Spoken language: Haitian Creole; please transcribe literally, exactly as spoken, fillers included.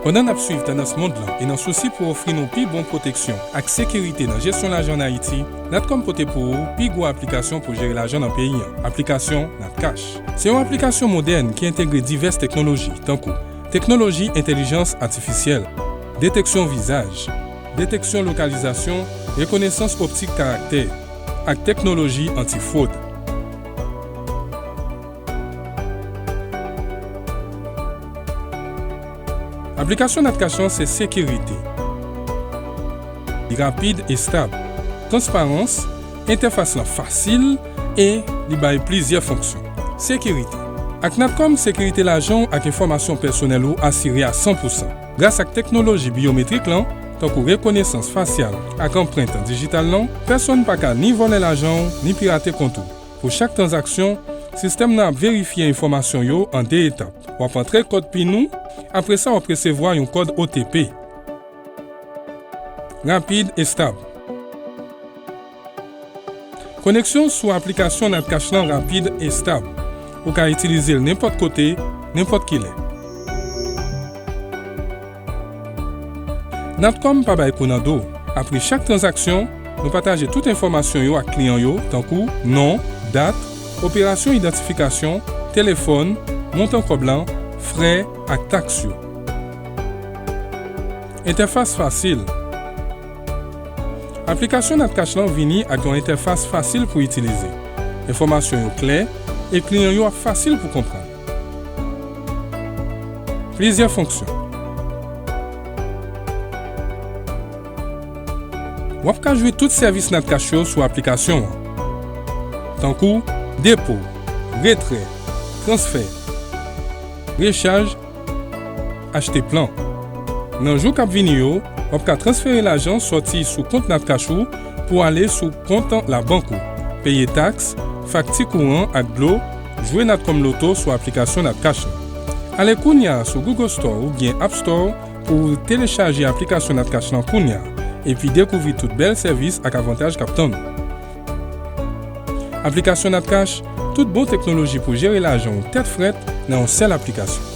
Pandan n ap swiv tandans mond lan e nan sousi pou ofri nou pi bon pwoteksyon ak sekirite nan jesyon lajan ann Ayiti, Natcom pote pou ou pi gwo aplikasyon pou jere lajan nan peyi an, aplikasyon Natcash. Se yon aplikasyon modèn ki entegre divès teknoloji, tankou teknoloji entèlijans atifisyèl, deteksyon vizaj, deteksyon lokalizasyon, rekonesans optik karaktè, ak teknoloji anti-fwod. Aplikasyon Natcash lan se sekirite. Li rapid e stab. Transparans, entèfas lan fasil e li bay plizyè fonksyon. Sekirite. Ak Natcom, sekirite lajan w ak enfòmasyon pèsonèl ou asire a san pou san. Gras ak teknoloji biyometrik lan, tankou rekonesans fasyal ak anprent dijital lan, pèsonn pa ka ni vòlè lajan w, ni pirate kont ou. Pou chak tranzaksyon, sistèm nan ap verifye enfòmasyon yo an de etap. W ap antre kòd pin ou, apre sa w ap resevwa yon kòd O T P. Rapid e stab. Koneksyon sou aplikasyon Natcash lan rapid e stab. Ou ka itilize l nenpòt kote, nenpòt kilè. Natcom pa bay kou nan do. Apre chak tranzaksyon, nou pataje tout enfòmasyon yo ak kliyan yo, tankou non, dat, operasyon idantifikasyon, telefòn, montan kòb lan, frè ak taks yo. Entèfas fasil. Aplikasyon Natcash lan vini ak yon entèfas fasil pou itilize. Enfòmasyon yo klè e kliyan yo ap fasil pou konprann. Plizyè fonksyon. W ap ka jwi tout sèvis Natcash yo sou aplikasyon an, tankou depo, retrè, transfè, rechaj, achte plan. Nan jou k ap vini yo, w ap ka transfere lajan sòti sou kont Natcash ou pou ale sou kont labank ou, peye taks, fakti kouran ak dlo, jwe Natcom Loto sou aplikasyon Natcash lan. Ale kounye a sou Google Store oubyen App Store pou w telechaje aplikasyon Natcash lan kounye a, epi dekouvri tout bèl sèvis ak avantaj k ap tann ou. Aplikasyon Natcash, tout bon teknoloji pou jere lajan w tèt frèt nan yon sèl aplikasyon.